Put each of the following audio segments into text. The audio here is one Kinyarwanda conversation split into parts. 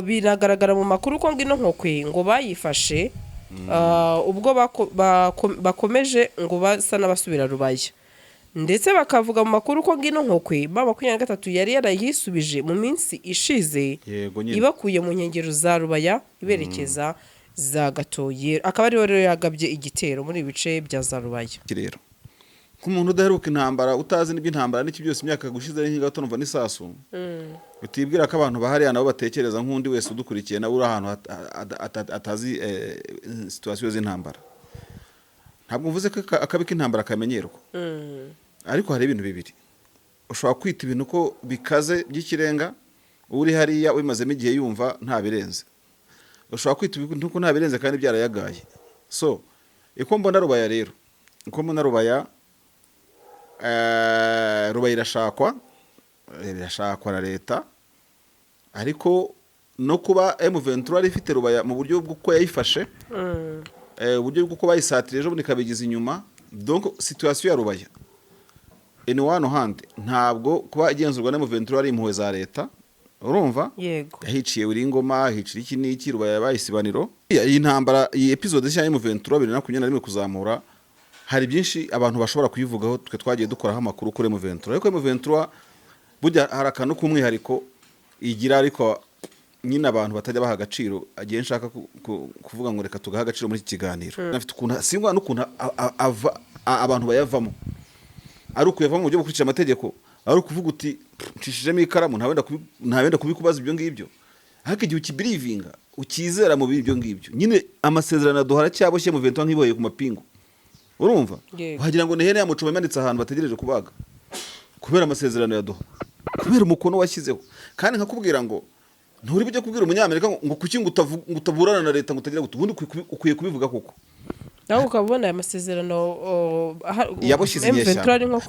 Biragaragara mu makuru ko ngino nkokwe ngo bayifashe ubwo bakomeje ngo basa n'abasubira Rubaya, ndetse bakavuga mu makuru ko ngino nkokwe M23 yari yarayisubije mu minsi ishize, Yego nyine. ibakuye mu nkengero za Rubaya iberekeza za Gatoye, akaba ariho rero yagabye igitero muri ibi bice bya za Rubaya. Iki rero, nk'umuntu udaheruka intambara, utazi n'iby'intambara n'iki byose, imyaka gushize ari nk'gato numva n'isasu, utibwira ko abantu bahariya nabo batekereza nk'undi wese udukurikiye, nawe uri ahantu atazi situation z'intambara. Ntabwo mvuze ko akabi k'intambara kamenyerwa, ariko hari ibintu bibiri ushobora kwita ibintu ko bikaze by'ikirenga. Uri hariya ubimazemo igihe yumva nta birenze. Ushobora kwita ibintu ko nta birenze kandi byarayagaye. So uko mbona Rubaya rero, uko mbona Rubaya, Rubaya irashakwa, irashakwa na leta, ariko no kuba M23 yari ifite Rubaya mu buryo bw'uko yayifashe, uburyo bw'uko bayisatiriye ejo bundi ikabigiza inyuma. Donc situation ya Rubaya, in one hand, ntabwo kuba igenzurwa na M23 ari impuhwe za leta, urumva? Yego. Yahiciye Ngoma, hicira iki n'iki, Rubaya yabaye isibaniro. Iyi ntambara, iyi episode nshya ya M23 2021 kuzamura, hari byinshi abantu bashobora kuyivugaho. Twe twagiye dukoraho amakuru kuri M23, ariko M23 burya hari akantu k'umwihariko igira, ariko nyine abantu batajya baha agaciro. Agiye nshaka kuvuga ngo reka tugahe agaciro muri iki kiganiro. Afite ukuntu singwa n'ukuntu abantu bayavamo, ari ukuyavamo mu buryo bukurikije amategeko, ari ukuvuga uti ncishijemo ikaramu, ntawenda kubikubaza ibyo ngibyo. Ariko igihe ukibelievinga, ukizera mu ibyo ngibyo nyine, amasezerano aduhara cyaboshye mu ventura nk'iboheye ku mapingu, urumva? Yego. Wagira ngo ni ihene ya mucoma imanitse ahantu bategereje kubaga, kubera amasezerano yaduha, kubera umukono washyizeho. Kandi nkakubwira ngo nturi bujye kubwira Umunyamerika ngo kuki ngo utaburana na leta, ngo utagira gute. Ubundi ukwiye kubivuga koko. Nawe ukaba ubona aya masezerano Yabushyize M23 inyeshyamba. ari nko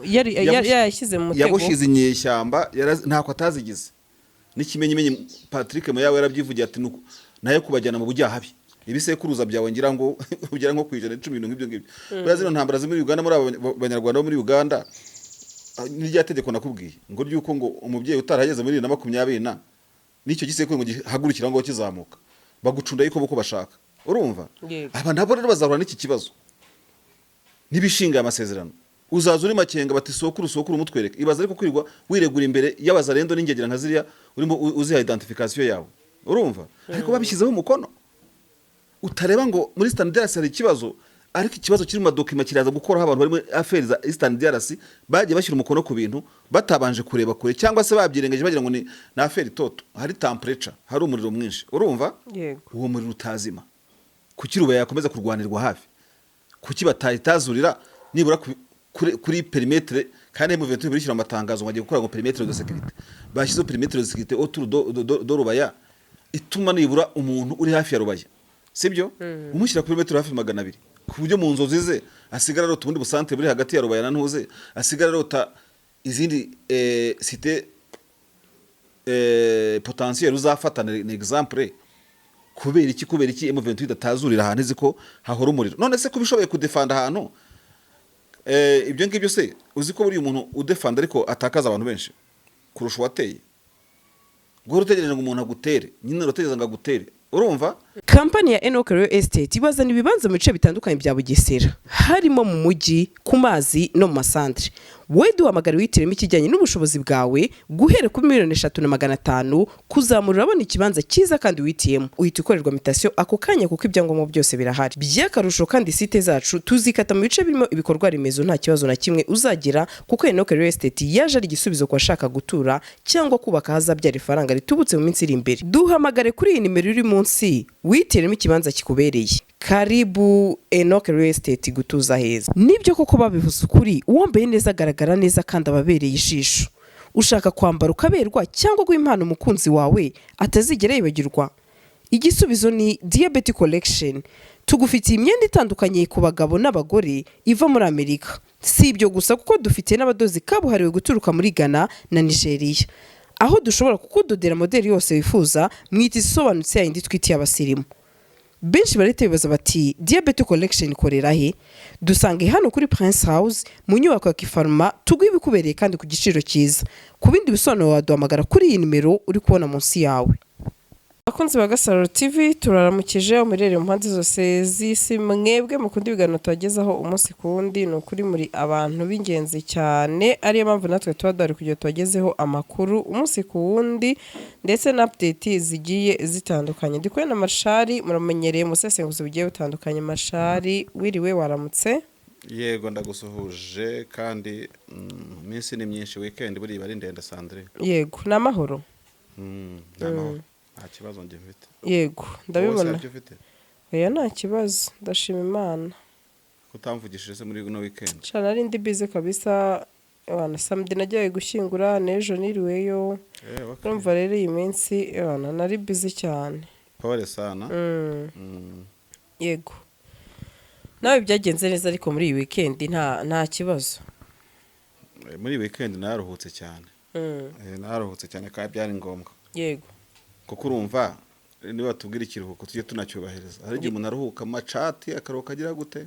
yari yayashyize mu mutego. Yabushyize inyeshyamba, ntako atazigize. N'ikimenyimenyi, Patrick Muyawe yarabyivugiye ati: "Nayo kubajyana mu bujyahabi, ibisekuruza byawe ngira ngo ugera nko ku 110," ibintu nk'ibyo ngibyo. Buriya zino ntambara zo muri Uganda, muri aba Banyarwanda bo muri Uganda, n'irya tegeko nakubwiye ngo ry'uko ngo umubyeyi utarahageze muri 2020 na n'icyo gisekuru ngo gihagurukira ngo kizamuka, bagucunda yuko uko bashaka, urumva? Yego. Aba nabo rero bazahura n'iki kibazo n'ibishinga amasezerano. Uzaza uri Makenga bati: "Sokuru, sokuru, umutwereke." Ibaza ariko kwirirwa wiregura imbere y'abazarendo n'ingegera nka ziriya, urimo uziha identification yawe, urumva? Ariko babishyizeho umukono. Utareba ngo muri Eastern DRC hari ikibazo, ariko ikibazo kiri mu madocuments kiraza gukoraho abantu bari muri affaires za Eastern DRC bagiye bashyira umukono ku bintu batabanje kureba kure, cyangwa se babyirengeje bagira ngo ni affaire toto. Hari temperature, hari umuriro mwinshi, urumva? Yego. Uwo muriro utazima, kuki Rubaya yakomeza kurwanirwa hafi? Kuki batayitazurira nibura kuri périmètre? Kandi M23 birishyira amatangazo ngo agiye gukora ngo périmètre de sécurité. Bashyizeho périmètre de sécurité autour de Rubaya, ituma nibura umuntu uri hafi ya Rubaya, sibyo, umushyira kuri metero hafi 200, ku buryo mu nzozi ze asigara arota ubundi busantere buri hagati ya Rubaya na Ntuze, asigara arota izindi cité potentiel uzafata ni exemple. Kubera iki M23 idatazurira ahantu izi ko hahora umuriro? None se kuba ishoboye kudefanda ahantu, ibyo ngibyo se, uzi ko buriya umuntu udefanda ariko atakaza abantu benshi kurusha uwateye? Guhora utegereje ngo umuntu agutere nyine, urategereza ngo agutere, urumva? Kampani ya Enoch Real Estate ibazana ibibanza mu bice bitandukanye bya Bugesera, harimo mu mujyi, ku mazi no mu masantere. Wowe duhamagara wihitiremo ikijyanye n'ubushobozi bwawe. Guhera kuri miliyoni 3 na 500 kuzamura, urabona ikibanza cyiza kandi wihitiyemo. Uhita ukorerwa mutation ako kanya kuko ibyangombwa byose birahari. By'akarusho kandi, site zacu tuzikata mu bice birimo ibikorwa remezo, nta kibazo na kimwe uzagira, kuko Enoch Real Estate yaje ari igisubizo ku bashaka gutura cyangwa kubaka ahazabyara ifaranga ritubutse mu minsi iri imbere. Duhamagare kuri iyi nimero iri munsi wihitiremo ikibanza kikubereye. Karibu Enoch Real Estate, gutuza heza. Nibyo koko babivuze ukuri, uwambaye neza agaragara neza kandi aba abereye ijisho. Ushaka kwambara ukaberwa cyangwa guha impano umukunzi wawe atazigera yibagirwa? Igisubizo ni Diabetes Collection. Tugufitiye imyenda itandukanye ku bagabo n'abagore iva muri Amerika. Si ibyo gusa, kuko dufite n'abadozi kabuhariwe guturuka muri Ghana na Nigeria, aho dushobora kukudodera modeli yose wifuza mu itisi isobanutse, yayindi twitiye abasirimu. Benshi barahita bibaza bati: "Diabetes Collection ikorera he?" Dusange hano kuri Prince House mu nyubako ya Kifaruma, tuguhe ibikubereye kandi ku giciro cyiza. Ku bindi bisobanuro waduhamagara kuri iyi nimero uri kubona munsi yawe. Bakunzi ba Gasaro TV, turaramukije aho muherereye mu mpande zose z'isi. Mwebwe mukunda ibiganiro tubagezaho umunsi ku wundi, ni ukuri muri abantu b'ingenzi cyane, ariyo mpamvu natwe tuba duhari kugira tubagezeho amakuru umunsi ku wundi ndetse na update zigiye zitandukanye. Ndi kumwe na Mashari, muramenyereye mu busesenguzi bugiye butandukanye. Mashari, wiriwe, waramutse? Yego, ndagusuhuje kandi iminsi ni myinshi, weekend buriya iba ari ndende, Sandrine. Yego, ni amahoro. Ni amahoro, nta kibazo njye mfite. Yego. Wowe se Ndabibona. hari icyo ufite? Oya, nta kibazo, ndashima Imana. Kutamvugishije se muri ino weekend? Sha, nari ndi busy kabisa wana. Samedi nagiye gushyingura, n'ejo niriweyo. Okay. Urumva rero iyi minsi wana nari busy cyane. Pole sana. Yego, nawe byagenze neza ariko muri iyi weekend nta kibazo? Muri iyi weekend naruhutse cyane. Naruhutse cyane kandi byari ngombwa. Kuko urumva, niba tubwira ikiruhuko tujye tunacyubahiriza. Hari igihe umuntu aruhuka amacati, akaruhuka agira gute,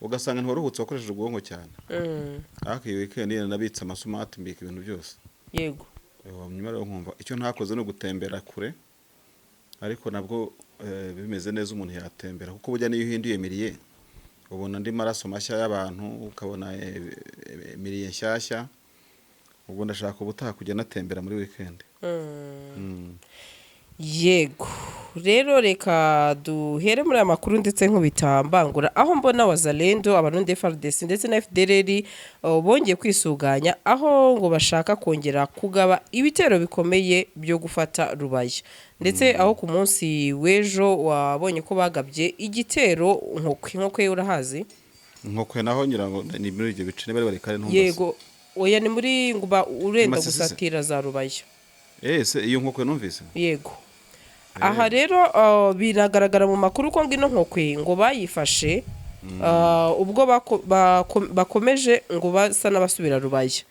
ugasanga ntiwaruhutse, wakoresheje ubwonko cyane. Ariko iyi weekend nyine nabitse amasumati, mbika ibintu byose. Nyuma rero nkumva icyo ntakoze ni ugutembera kure, ariko nabwo bimeze neza umuntu yatembera, kuko burya niyo uhinduye milieu ubona andi maraso mashya y'abantu, ukabona milieu nshyashya. Ubwo ndashaka ubutaha kujya natembera muri weekend. Yego rero, reka duhere muri aya makuru ndetse nk'ubitambangura aho mbona Wazalendo, Abarundi, FARDC ndetse na FDLR bongeye kwisuganya, aho ngo bashaka kongera kugaba ibitero bikomeye byo gufata Rubaya, ndetse aho ku munsi w'ejo wabonye ko bagabye igitero Nkokwe. Nkokwe urahazi? Nkokwe naho ngira ngo ni muri ibyo bice, niba ari bari kare ntumbaze. Yego, oya, ni muri nguba urenda Masisi se? gusatira za Rubaya. Se iyo Nkokwe numvise. Yego, aha rero biragaragara mu makuru ko ngino Nkokwe ngo bayifashe ubwo bakomeje ngo basa n'abasubira Rubaya,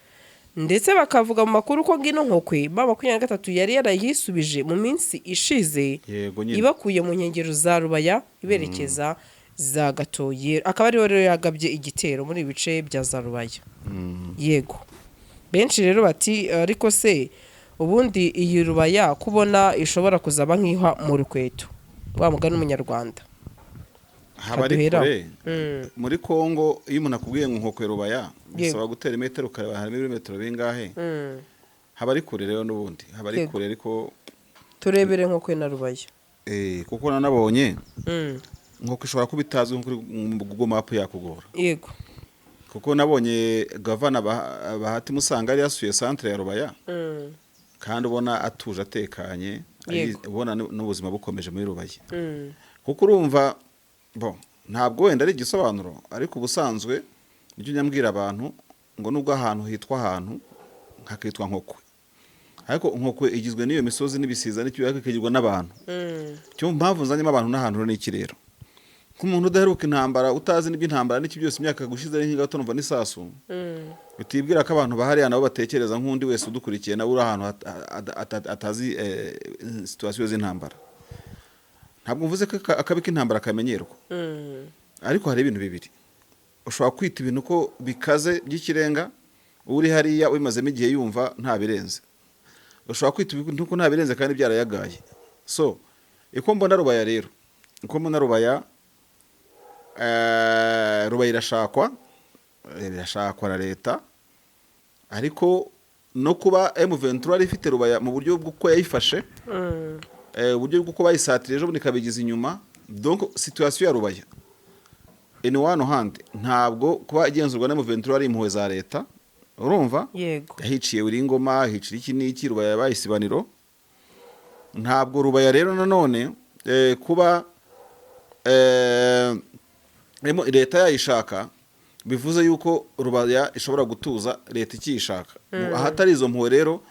ndetse bakavuga mu makuru ko ngino Nkokwe M23 yari yarayisubije mu minsi ishize, Yego nyine. ibakuye mu nkengero za Rubaya iberekeza za Gatoye, akaba ariho rero yagabye igitero muri ibi bice bya za Rubaya. Yego, benshi rero bati: "Ariko se ubundi iyi Rubaya kubona ishobora kuzaba nk'ihwa mu rukweto?" Wa mugani umunyarwanda. Haba ari Kaduheraho. kure. Muri Kongo, iyo umuntu akubwiye ngo Nkokwe Rubaya, bisaba gutera imetero ukareba harimo ibirometero bingahe. Haba ari kure rero n'ubundi, haba ari kure ariko. Turebere Nkokwe na Rubaya. Kuko nanabonye Nkokwe ishobora kuba itazwi nko kuri Google Map, yakugora. Kuko nabonye gavana Bahati Musanga yari yasuye centre ya Rubaya, kandi ubona atuje, atekanye, ubona n'ubuzima bukomeje muri Rubaya. Kuko urumva bo ntabwo wenda ari igisobanuro, ariko ubusanzwe nibyo nyambwira abantu ngo nubwo ahantu hitwa ahantu hakitwa Nkokwe, ariko Nkokwe igizwe n'iyo misozi n'ibisiza n'icyo, ariko ikagirwa n'abantu. Cyo mpamvu nzanyemo abantu n'ahantu rero ni iki rero: nk'umuntu udaheruka intambara, utazi n'iby'intambara n'iki byose, imyaka gushize ari nk'ingato numva n'isasu, utibwira ko abantu bahariya nabo batekereza nk'undi wese udukurikiye, nawe uri ahantu atazi situation z'intambara. Ntabwo mvuze ko akabi k'intambara kamenyerwa, ariko hari ibintu bibiri ushobora kwita ibintu ko bikaze by'ikirenga, uri hariya ubimazemo igihe yumva nta birenze. Ushobora kwita ibintu ko nta birenze kandi byarayagaye. So uko mbona Rubaya rero, uko mbona Rubaya, Rubaya irashakwa, irashakwa na leta, ariko no kuba M23 yari ifite Rubaya mu buryo bw'uko yayifashe, uburyo bw'uko bayisatiriye ejo bundi ikabigiza inyuma. Donc situation ya Rubaya, in one hand, ntabwo kuba igenzurwa na M23 ari impuhwe za leta, urumva? Yego. Yahiciye Uringoma, hicira iki n'iki, Rubaya yabaye isibaniro. Ntabwo Rubaya rero nanone kuba leta yayishaka bivuze yuko Rubaya ishobora gutuza leta ikiyishaka. Ahatari izo mpuhwe rero,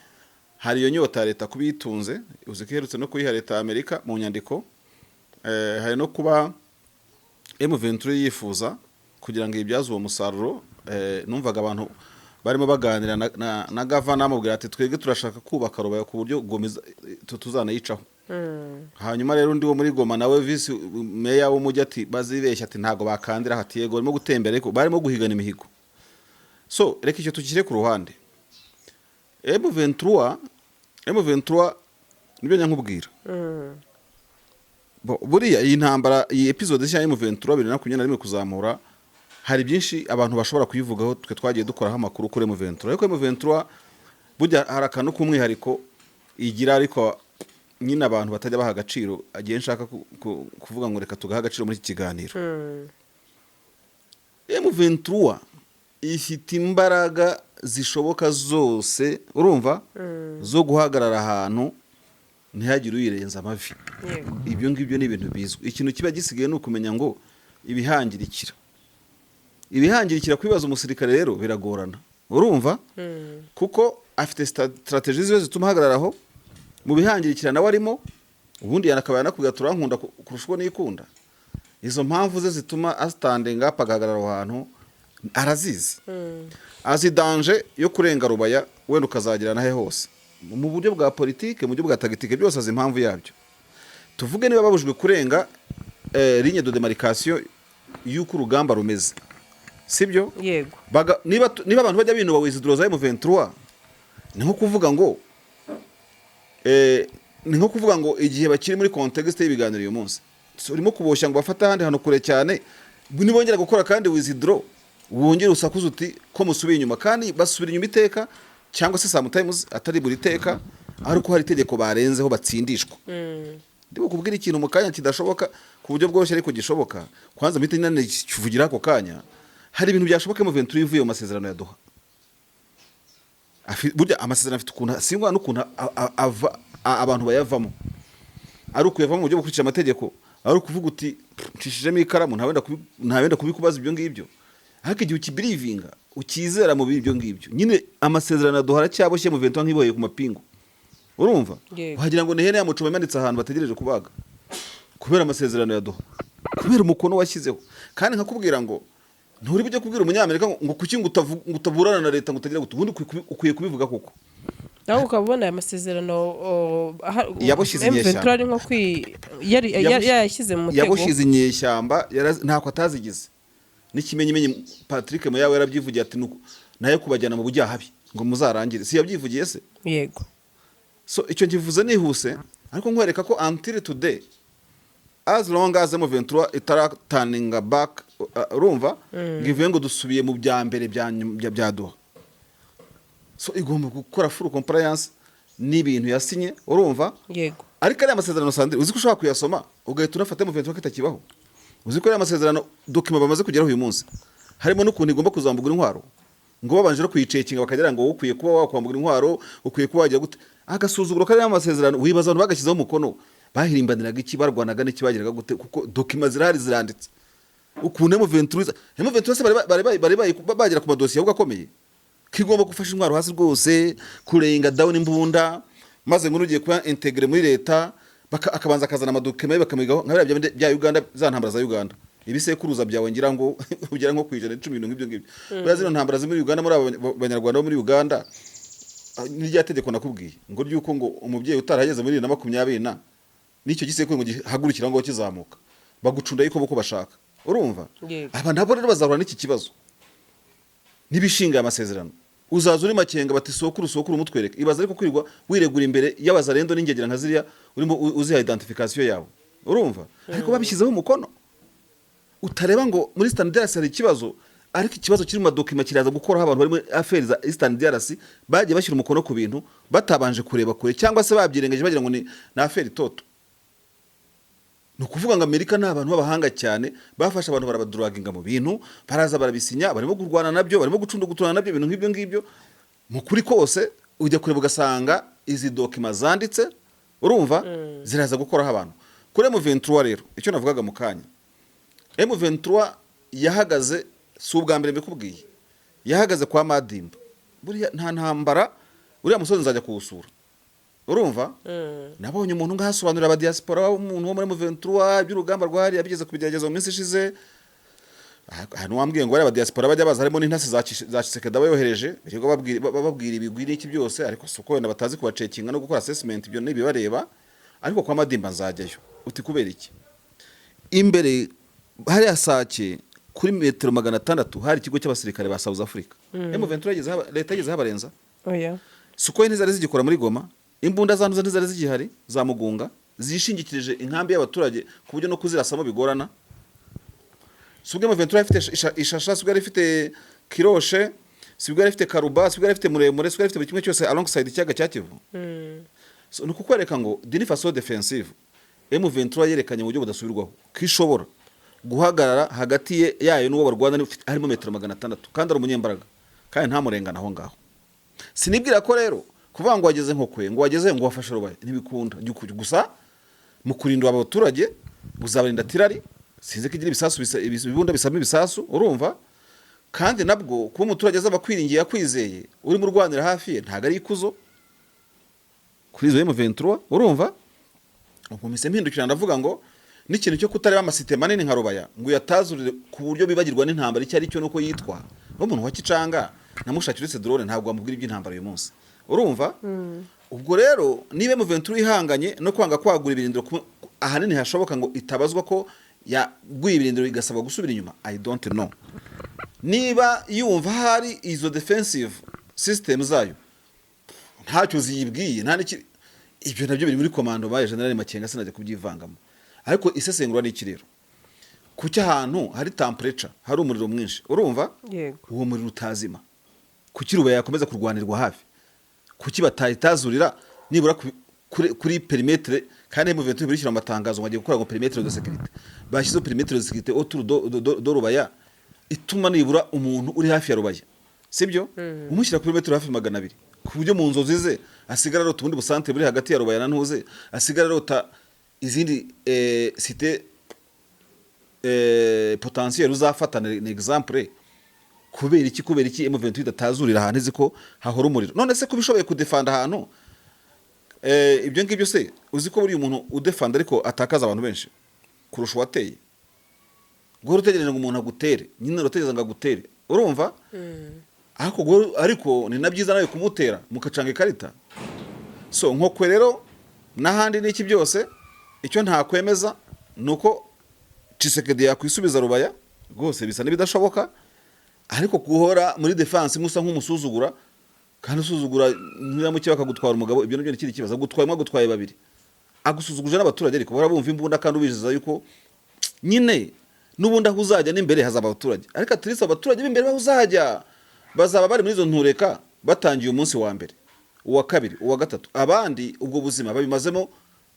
hari iyo nyota ya leta kuba iyitunze, uzi ko iherutse no kuyiha leta ya Amerika mu nyandiko. Hari no kuba M23 yifuza kugira ngo ibyaze uwo musaruro. Numvaga abantu barimo baganira na gavana, amubwira ati: "Twebwe turashaka kubaka Rubaya ku buryo Goma tuzanayicaho." Hanyuma rero undi wo muri Goma nawe, vice meya w'umujyi, ati: "Bazibeshya," ati: "Ntabwo bakandira." Ati: "Yego, barimo gutembera," ariko barimo guhigana imihigo. So reka icyo tukishyire ku ruhande. M23 Nibyo nyankubwira. Buriya iyi ntambara, iyi episode nshya ya M23 2021 kuzamura, hari byinshi abantu bashobora kuyivugaho. Twe twagiye dukoraho amakuru kuri M23, ariko M23 burya hari akantu k'umwihariko igira, ariko nyine abantu batajya baha agaciro. Agiye nshaka kuvuga ngo reka tugahe agaciro muri iki kiganiro. M23 ifite imbaraga zishoboka zose, urumva, zo guhagarara ahantu ntihagire uyirenza amavi. Ibyo ngibyo ni ibintu bizwi. Ikintu kiba gisigaye ni ukumenya ngo ibihangirikira kwibaza umusirikare rero biragorana, urumva, kuko afite strategy ziwe zituma ahagarara aho mu bihangirikira nawe arimo. Ubundi yanakaba yanakubwira: "Turankunda kurusha uko nikunda." Izo mpamvu ze zituma astandinga up, agahagarara aho hantu, arazizi. Azi danger yo kurenga Rubaya, wenda ukazagera nahe hose, mu buryo bwa politike, mu buryo bwa tactique, byose azi impamvu yabyo. Tuvuge niba babujijwe kurenga ligne de démarcation y'uko urugamba rumeze, sibyo? Yego. Niba abantu bajya binuba withdraw za M23, ni nko kuvuga ngo igihe bakiri muri contexte y'ibiganiro uyu munsi. So, urimo kuboshya ngo bafate ahandi hantu kure cyane. Nibongera gukora kandi withdraw, wongere usakuze uti ko musubiye inyuma. Kandi basubira inyuma iteka, cyangwa se sometimes atari buri teka, ariko hari itegeko barenzeho batsindishwa. Ndi bukubwira ikintu mu kanya kidashoboka ku buryo bworoshye ariko gishoboka. Kwanza mpite nyine kivugira ako kanya: hari ibintu byashoboka M23 ivuye mu masezerano ya Doha. Burya amasezerano afite ukuntu asingwa n'ukuntu abantu bayavamo, ari ukuyavamo mu buryo bukurikije amategeko, ari ukuvuga uti ncishijemo ikaramu, ntawenda kubikubaza ibyo ngibyo. Ariko igihe ukibelievinga, ukizera mu ibyo ngibyo nyine, amasezerano ya Doha aracyaboshye M23 nk'iboheye ku mapingu, urumva? Yego. Wagira ngo ni ihene ya mucoma imanitse ahantu bategereje kubaga, kubera amasezerano ya Doha, kubera umukono washyizeho. Kandi nkakubwira ngo nturi bujye kubwira Umunyamerika ngo kuki ngo utaburana na leta, ngo utagira gute. Ubundi ukwiye kubivuga koko. Nawe ukaba ubona aya masezerano Yaboshyize M23 inyeshyamba. ari nko yari yayashyize mu mutego. Yaboshyize inyeshyamba, ntako atazigize. N'ikimenyimenyi, Patrick Muyawe yarabyivugiye ati: "Nayo kubajyana mu bujyahabi ngo muzarangire." Si yabyivugiye se? Yego. So icyo nkivuze nihuse, ariko nkwereka ko until today, as long as M23 itaraturninga back, urumva, ngo ivuye ngo dusubiye mu bya mbere bya Doha, so igomba gukora full compliance n'ibintu yasinye, urumva? Yego. Ariko ariya masezerano, Sandrine, uzi ko ushobora kuyasoma ugahita unafata M23 ko itakibaho? Uzi ko ariya masezerano, document bamaze kugeraho uyu munsi, harimo n'ukuntu igomba kuzambugura intwaro, ngo babanje no kuyicheckinga, bakagira ngo wowe ukwiye kuba wakwambura intwaro, ukwiye kuba wagira gute? Agasuzuguro kariya masezerano, wibaza abantu bagashyizeho umukono bahirimbaniraga iki, barwanaga n'iki, bagiraga gute? Kuko document zirahari, ziranditse ukuntu M23, M23 se bari bagera ku madosiye ahubwo akomeye, ko igomba gufasha intwaro hasi rwose, kurenga down imbunda, maze ngo ugiye kuba intégré muri leta, akabanza akazana amadocument ye bakamwigaho, nka biriya bya Uganda, za ntambara za Uganda, ibisekuruza byawe ngira ngo ugera nko ku 110, ibintu nk'ibyo ngibyo. Buriya zino ntambara ziri muri Uganda, muri aba Banyarwanda bo muri Uganda, ni rya tegeko nakubwiye ngo ry'uko ngo umubyeyi utarageze muri 2020 na n'icyo gisekuru ngo gihagurukira ngo kizamuka, bagucunda yuko uko bashaka, urumva? Yego. Aba nabo rero bazahura n'iki kibazo n'ibishinga aya masezerano. Uzaza uri Makenga bati: "Sokuru, sokuru, umutwereke." Ibaza ariko kwirirwa wiregura imbere y'abazarendo n'ingegera nka ziriya, urimo uziha identification yawe, urumva? Ariko babishyizeho umukono. Utareba ngo muri Eastern DRC hari ikibazo, ariko ikibazo kiri mu madocument kiraza gukoraho abantu bari muri affaires za Eastern DRC bagiye bashyira umukono ku bintu batabanje kureba kure, cyangwa se babyirengeje bagira ngo ni affaire toto. Ni ukuvuga ngo Amerika ni abantu b'abahanga cyane, bafashe abantu barabadraginga mu bintu, baraza barabisinya, barimo kurwana nabyo, barimo gucunduguturana nabyo, ibintu nk'ibyo ngibyo. Mu kuri kose ujya kureba ugasanga izi document zanditse, urumva, ziraza gukoraho abantu. Kuri M23 rero, icyo navugaga mu kanya, M23 yahagaze, si ubwa mbere mbikubwiye, yahagaze kwa Madimba. Buriya nta ntambara, uriya musozi nzajya kuwusura, urumva? Nabonye umuntu ngahasobanurira abadiaspora, umuntu wo muri M23, iby'urugamba rwahariya bigeze kubigerageza mu minsi ishize. Ahantu wambwiye ngo bariya abadiaspora bajya baza, harimo n'intasi za Tshisekedi aba yohereje, birirwa bababwira ibigwi n'iki byose, ariko si uko wenda batazi kubacheckinga no gukora assessment, ibyo ntibibareba. Ariko kwa Madimba nzajyayo. Uti kubera iki? Imbere hariya Sake kuri metero 600 hari ikigo cy'abasirikare ba South Africa. M23 yageze leta yageze habarenza. Oya. Sukhoi ntizari zigikora muri Goma. Imbunda za ntuza ntizari zigihari za Mugunga, zishingikirije inkambi y'abaturage ku buryo no kuzirasamo bigorana. Si ubwo M23 ifite Ishasha, si ubwo yari ifite Kiroshe, si ubwo yari ifite Karuba, si ubwo yari ifite Muremure, si ubwo yari ifite buri kimwe cyose alongside ikiyaga cya Kivu? So, ni ukukwereka ngo d'une façon defensive, M23 yerekanye mu buryo budasubirwaho ko ishobora guhagarara hagati yayo n'uwo barwana harimo metero 600, kandi ari umunyembaraga, kandi ntamurengana aho ngaho. Sinibwira ko rero kuvuga ngo wageze nko kwe, ngo wageze, ngo wafashe Rubaya, ntibikunda. Gusa mu kurinda aba baturage uzabarinda tirari, sinzi ko igira ibisasu, ibibunda bisama ibisasu, urumva? Kandi nabwo kuba umuturage azaba akwiringiye, akwizeye, urimo urwanira hafi ye, ntabwo ari ikuzo kuri izo M23, urumva? Ubwo mpise mpindukira ndavuga ngo n'ikintu cyo kutareba amasite manini nka Rubaya ngo uyatazurire ku buryo bibagirwa n'intambara icyo ari cyo nuko yitwa n'umuntu wa Kicanga namushakira uretse drone, ntabwo wamubwira iby'intambara uyu munsi, urumva? Ubwo rero niba M23 ihanganye no kwanga kwagura ibirindiro ahanini hashoboka ngo itabazwa ko yaguye ibirindiro igasabwa gusubira inyuma, I don't know niba yumva hari izo defensive system zayo ntacyo ziyibwiye, nta n'iki. Ibyo nabyo biri muri commando baye General Makenga, sinajya kubyivangamo. Ariko isesengura ni iki rero? Kuki ahantu hari temperature, hari umuriro mwinshi, urumva, uwo muriro utazima? Kuki Rubaya yakomeza kurwanirwa hafi? Kuki batayitazurira nibura kuri périmètre? Kandi M23 birishyira mu matangazo ngo bagiye gukora ngo périmètre de sécurité. Bashyizeho périmètre de sécurité autour de Rubaya, ituma nibura umuntu uri hafi ya Rubaya, sibyo, umushyira kuri metero hafi 200, ku buryo mu nzozi ze asigara arota ubundi busantere buri hagati ya Rubaya na Ntuze, asigara arota izindi cité potentiel uzafata ni exemple. Kubera iki M23 idatazurira ahantu izi ko hahora umuriro? None se kuba ishoboye kudefanda ahantu, ibyo ngibyo se, uzi ko buriya umuntu udefanda ariko atakaza abantu benshi kurusha uwateye? Guhora utegereje ngo umuntu agutere, nyine urategereza ngo agutere, urumva? Ariko ni na byiza nawe kumutera mukacanga ikarita. So nkokwe rero n'ahandi n'iki byose, icyo ntakwemeza ni uko Tshisekedi yakwisubiza Rubaya, rwose bisa n'ibidashoboka. Ariko guhora muri defense musa nk'umusuzugura, kandi usuzugura ntiramuke bakagutwara umugabo, ibyo nabyo ni ikindi kibazo. Agutwaye umwe, agutwaye babiri, agusuzuguje n'abaturage, ariko bahora bumva imbunda, kandi ubizeza yuko nyine n'ubundi aho uzajya n'imbere hazaba abaturage. Ariko at least abaturage b'imbere aho uzajya bazaba bari muri izo ntureka batangiye umunsi wa mbere, uwa kabiri, uwa gatatu. Abandi ubwo buzima babimazemo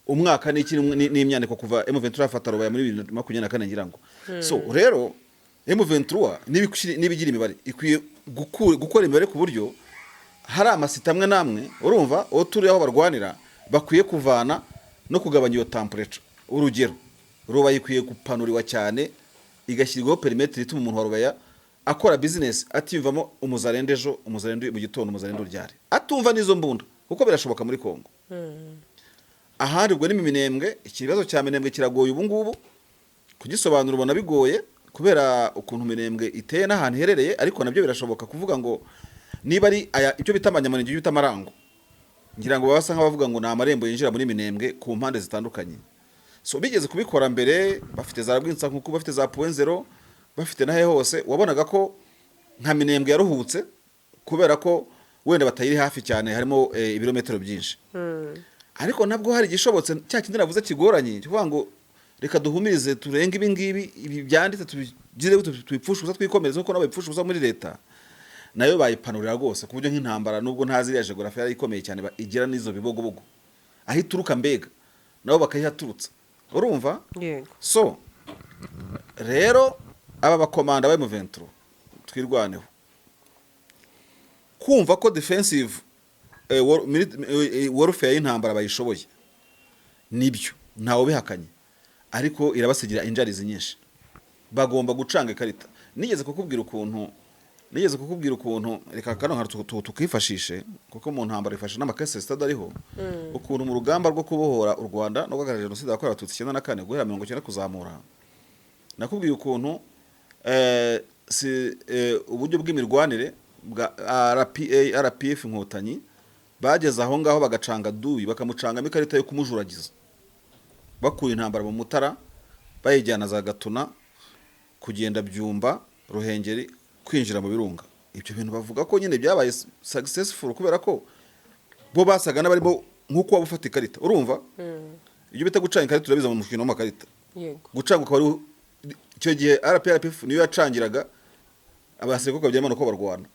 umwaka n'iki n'imyaniko kuva M23 yafata Rubaya muri 2024, ngira ngo. So rero M23 niba igira imibare, ikwiye gukora imibare ku buryo hari amasite amwe n'amwe, urumva, uwo turi aho barwanira, bakwiye kuvana no kugabanya iyo temperature. Urugero, Rubaya ikwiye gupanuriwa cyane, igashyirwaho périmètre ituma umuntu wa Rubaya akora business atiyumvamo umuzarende ejo, umuzarende mu gitondo, umuzarende uryari, atumva n'izo mbunda, kuko birashoboka muri Kongo. Ahandi ubwo ni mu Minembwe. Ikibazo cya Minembwe kiragoye ubu ngubu kugisobanura, ubona bigoye kubera ukuntu Minembwe iteye n'ahantu iherereye. Ariko nabyo birashoboka kuvuga ngo niba ari aya icyo bita amanyamurenge, icyo bita amarango, ngira ngo baba basa nk'abavuga ngo ni amarembo yinjira muri Minembwe ku mpande zitandukanye. So bigeze kubikora mbere, bafite za Rwinsankuku, bafite za Point Zéro, bafite n'ahe hose, wabonaga ko nka Minembwe yaruhutse kubera ko wenda batayiri hafi cyane, harimo ibirometero byinshi. Ariko nabwo hari igishobotse, cya kindi navuze kigoranye, cyo kuvuga ngo reka duhumirize, turenge ibi ngibi, ibi byanditse tubigire, tubipfushe ubusa, twikomereze, kuko nabo babipfusha ubusa muri leta nayo bayipanurira rwose, ku buryo nk'intambara, nubwo ntazi iriya géographie yari ikomeye cyane, igira n'izo Bibogobogo aho ituruka, mbega nabo bakayihaturutsa, urumva? Yego. So rero aba bakomanda ba M23 Twirwaneho, kumva ko defensive warfare y'intambara bayishoboye, nibyo, ntawe ubihakanye, ariko irabasigira injuries nyinshi. Bagomba gucanga ikarita. Nigeze kukubwira ukuntu, reka kano nka tukifashishe, kuko mu ntambara ifasha n'amakese stade ariho, ukuntu mu rugamba rwo kubohora u Rwanda no guhagarara jenoside yakorewe Abatutsi 94, guhera 90 kuzamura, nakubwiye ukuntu si, uburyo bw'imirwanire bwa RPA, RPF Inkotanyi, bageze aho ngaho bagacanga duyi, bakamucangamo ikarita yo kumujuragiza, bakuye intambara mu Mutara bayijyana za Gatuna, kugenda Byumba, Ruhengeri, kwinjira mu Birunga. Ibyo bintu bavuga ko nyine byabaye successful kubera ko bo basaga n'abarimo. Nk'uko waba ufata ikarita, urumva, ibyo bita gucanga ikarita, urabiza mu mukino w'amakarita. Yego. Gucanga ukaba ari icyo gihe RPRPF niyo yacangiraga abasirikare Habyarimana uko barwana,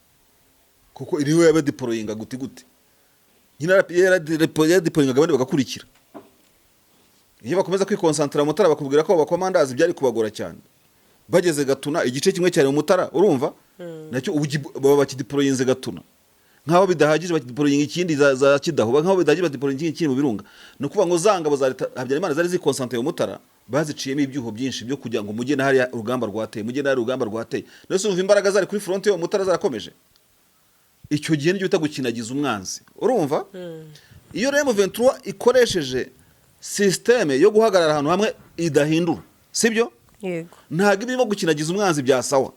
kuko iriwe yabadeployinga guti gute nyine yaradeployingaga, abandi bagakurikira. Iyo bakomeza kwikonsantara mu Mutara, bakubwira ko bakomandazi, byari kubagora cyane. Bageze Gatuna, igice kimwe cyari mu Mutara, urumva, nacyo ubu baba bakideployinze Gatuna. Nk'aho bidahagije, bakideployinga ikindi za Kidaho. Nk'aho bidahagije, badeployinga ikindi mu Birunga. Ni ukuvuga ngo za ngabo za leta Habyarimana zari zikonsanteye mu Mutara, baziciyemo ibyuho byinshi byo kugira ngo mujye na hariya urugamba rwateye, mujye na hariya urugamba rwateye. None umva, imbaraga zari kuri front yo mu Mutara zarakomeje. Icyo gihe nicyo bita gukinagiza umwanzi, urumva. Iyo rero M23 ikoresheje système yo guhagarara ahantu hamwe idahindura, sibyo? Yego. Ntabwo iba irimo gukinagiza umwanzi bya sawa,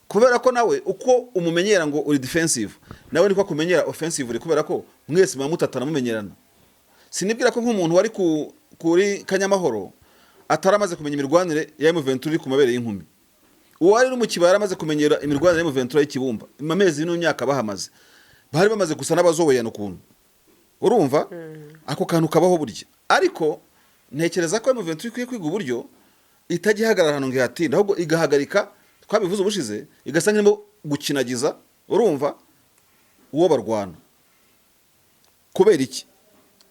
kubera ko nawe uko umumenyera ngo uri defensive, nawe niko akumenyera offensive uri, kubera ko mwese muba mutatana, mumenyerana. Sinibwira ko nk'umuntu wari kuri Kanyamahoro ataramaze kumenya imirwanire ya M23 iri ku mabere y'inkumi. Uwari uri mu kibaya yaramaze kumenyera imirwanire ya M23 y'Ikibumba. Amezi n'imyaka bahamaze, bari bamaze gusa n'abazoboyana ukuntu, urumva. Ako kantu kabaho burya. Ariko ntekereza ko M23 ikwiye kwiga uburyo itajya ihagarara ahantu ngo ihatinde, ahubwo igahagarika, twabivuze ubushize, igasa nk'irimo gukinagiza, urumva, uwo barwana. Kubera iki?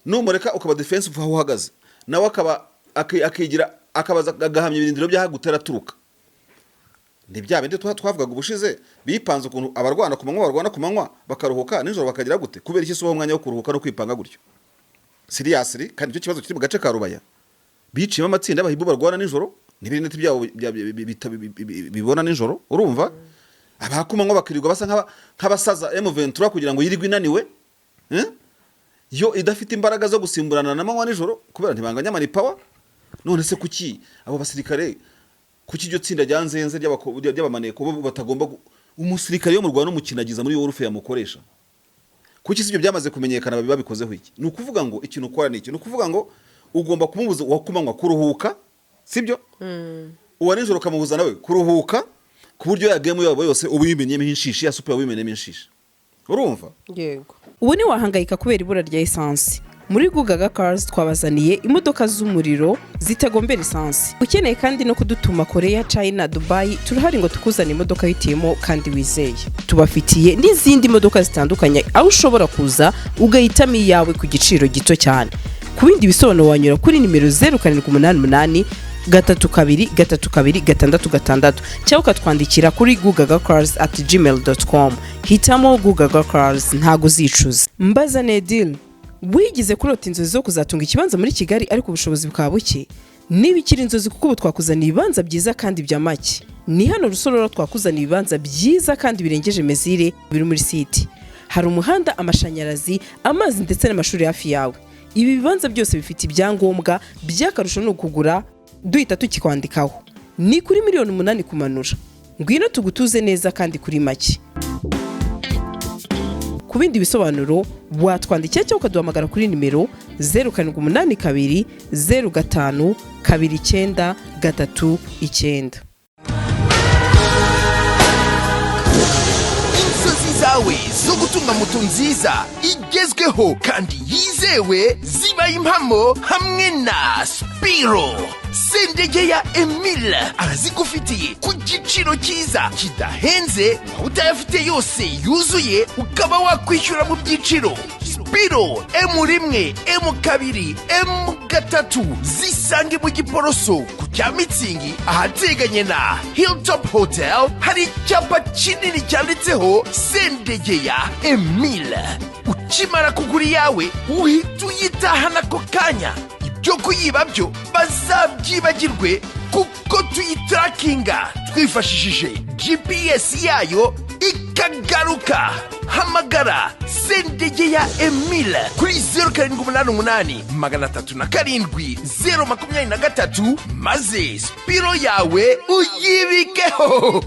Numureka ukaba defensive aho uhagaze, nawe akaba akigira akabaza, agahamya ibirindiro by'aho agutera aturuka. Ni bya bindi twavugaga ubushize, bipanze ukuntu abarwana ku manywa barwana ku manywa, bakaruhuka nijoro, bakagira gute. Kubera iki se ubaha umwanya wo kuruhuka no kwipanga gutyo? Seriously. Kandi icyo kibazo kiri mu gace ka Rubaya, biciyemo amatsinda y'abahibu barwana nijoro n'ibirineti byabo bibona nijoro, urumva. Abakumanywa bakirirwa basa nk'abasaza M23 kugira ngo yirirwe inaniwe, eh? Yo idafite imbaraga zo gusimburana na manywa nijoro, kubera ntibanganya manpower. None se kuki abo basirikare, kuki iryo tsinda rya Nzenze ry'abamaneko bo batagomba umusirikare yo mu Rwanda n'umukinagiza muri warfare yamukoresha? Kuki si ibyo byamaze kumenyekana, babi babikozeho iki? Ni ukuvuga ngo ikintu ukora ni iki? Ni ukuvuga ngo ugomba kumubuza uwa kumanywa kuruhuka, sibyo? Uwa nijoro ukamubuza nawe kuruhuka, ku buryo ya game yabo yose uba uyimenyemo inshishi, ya super uyimenyemo inshishi, urumva. Yego. Ubu ntiwahangayika kubera ibura rya esansi. Muri Gugaga Cars twabazaniye imodoka z'umuriro zitagombera esansi. Ukeneye kandi no kudutuma Korea, China, Dubai, turahari ngo tukuzane imodoka yitiyemo kandi wizeye. Tubafitiye n'izindi modoka zitandukanye, aho ushobora kuza ugahitamo iyawe ku giciro gito cyane. Ku bindi bisobanuro wanyura kuri nimero 0788 32 32 66 cyangwa ukatwandikira kuri gugagacars@gmail.com. Hitamo Gugaga Cars, ntago uzicuza. Mbaza Nedil, wigize kurota inzozi zo kuzatunga ikibanza muri Kigali ariko ubushobozi bukaba buke? Niba ikiri inzozi, kuko ubu twakuzaniye ibibanza byiza kandi bya make. Ni hano Rusororo, twakuzaniye ibibanza byiza kandi birengeje mesure, biri muri site. Hari umuhanda, amashanyarazi, amazi ndetse n'amashuri hafi yawe. Ibi bibanza byose bifite ibyangombwa. By'akarusho ni ukugura duhita tukikwandikaho. Ni kuri miliyoni 8 kumanura. Ngwino tugutuze neza kandi kuri make. Ku bindi bisobanuro watwandikira cyangwa ukaduhamagara kuri nimero 0782 05 29 39. Inzozi zawe zo gutunga moto nziza igezweho kandi yizewe zibaye impamo hamwe na Spiro. Sendege ya Emile arazigufitiye ku giciro cyiza kidahenze. Waba utayafite yose yuzuye, ukaba wakwishyura mu byiciro. Spiro M1, M2, M3 zisange mu Giporoso ku cya Mitsingi, ahateganye na Hilltop Hotel. Hari icyapa kinini cyanditseho Sendegeya Emile. Ukimara kugura iyawe, uhita uyitahana ako kanya. Ibyo kuyiba byo bazabyibagirwe, kuko tuyitarakinga twifashishije GPS yayo ikagaruka. Hamagara Sendegeya Emile kuri 0788 307 023, maze Spiro yawe uyibikeho.